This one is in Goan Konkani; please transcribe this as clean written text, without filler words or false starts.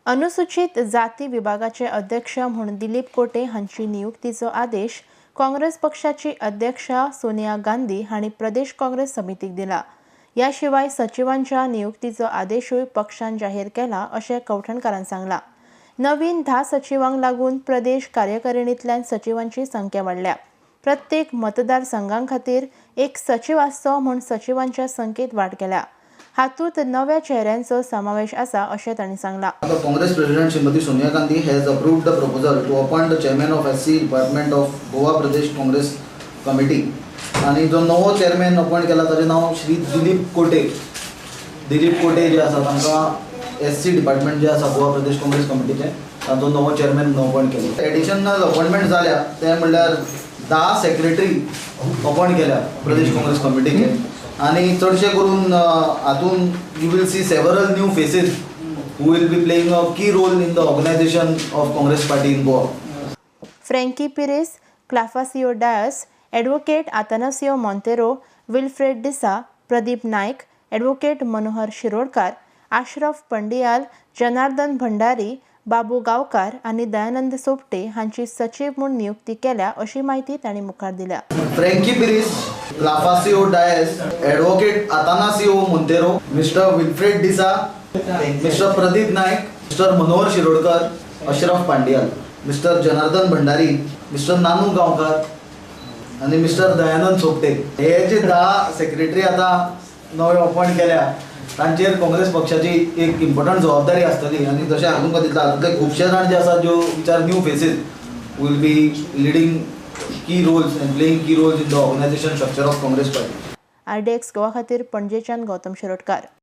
अनुसूचित जाती विभागाचे अध्यक्ष म्हूण दिलीप कोटे हांची नियुक्तीचो आदेश काँग्रेस पक्षाची अध्यक्षा सोनिया गांधी हांणी प्रदेश काँग्रेस समितीक दिला. ह्या शिवाय सचिवांच्या नियुक्तीचो आदेशूय पक्षान जाहीर केला अशें कवठणकारान सांगलां. नवीन 10 सचिवांक लागून प्रदेश कार्यकारिणींतल्यान सचिवांची संख्या वाडल्या. प्रत्येक मतदारसंघां खातीर एक सचीव आसचो म्हूण सचिवांच्या संख्येत वाड केल्या. हातूंत नव्या चेहऱ्यांचो समावेश आसा अशें तांणी सांगलां. The Congress President Shrimati Sonia Gandhi has approved the proposal to appoint the chairman of SC Department of Goa Pradesh Congress Committee. आणि जो नवो चेअरमॅन अपॉयंट केला ताजें नांव श्री दिलीप कोटे. दिलीप कोटे जे आसा, तांकां एससी डिपार्टमेंट जे आसा गोवा प्रदेश काँग्रेस कमिटीचें, तांचो नवो चेअरमॅन अपॉयंट केलो. एडिशनल अपॉयंटमेंट जाल्या ते म्हणल्यार 10 सेक्रेटरी अपॉयंट केल्या प्रदेश काँग्रेस कमिटीचे आनी चडशे करून हातून you will see several new faces who will be playing a key role in the organization of Congress party in Goa. Frankie Pires, Clafasio Dias, advocate Atanasio Monteiro, Wilfred D'Sa, Pradeep Naik, advocate Manohar Shirodkar, Ashraf Pandiyal, Janardan Bhandari, बाबू गांवकार आनी दयानंद सोपटे हांची सचीव म्हूण नियुक्ती केल्या अशी म्हायती तांणी मुखार दिल्या. Frankie Pires, Clafasio Dias, advocate Atanasio Monteiro, mister Wilfred D'Sa, mister Pradeep Naik, mister Manohar Shirodkar, Ashraf Pandiyal, mister Janardan Bhandari, mister Nanu Gaonkar आनी मिस्टर दयानंद सोपटे. हे जे 10 सेक्रेटरी आतां नवे अपॉयंट केल्या, तांचेर काँग्रेस पक्षाची एक इम्पॉर्टंट जबाबदारी आसतली. आनी जशें हांवें तुमकां दितला, हातूंतले खुबशे जाण जे आसात ज्यो which are new faces will be leading key roles and playing key roles in the organization structure of Congress party. RDX Goa खातीर पणजेच्यान गौतम शिरोडकार.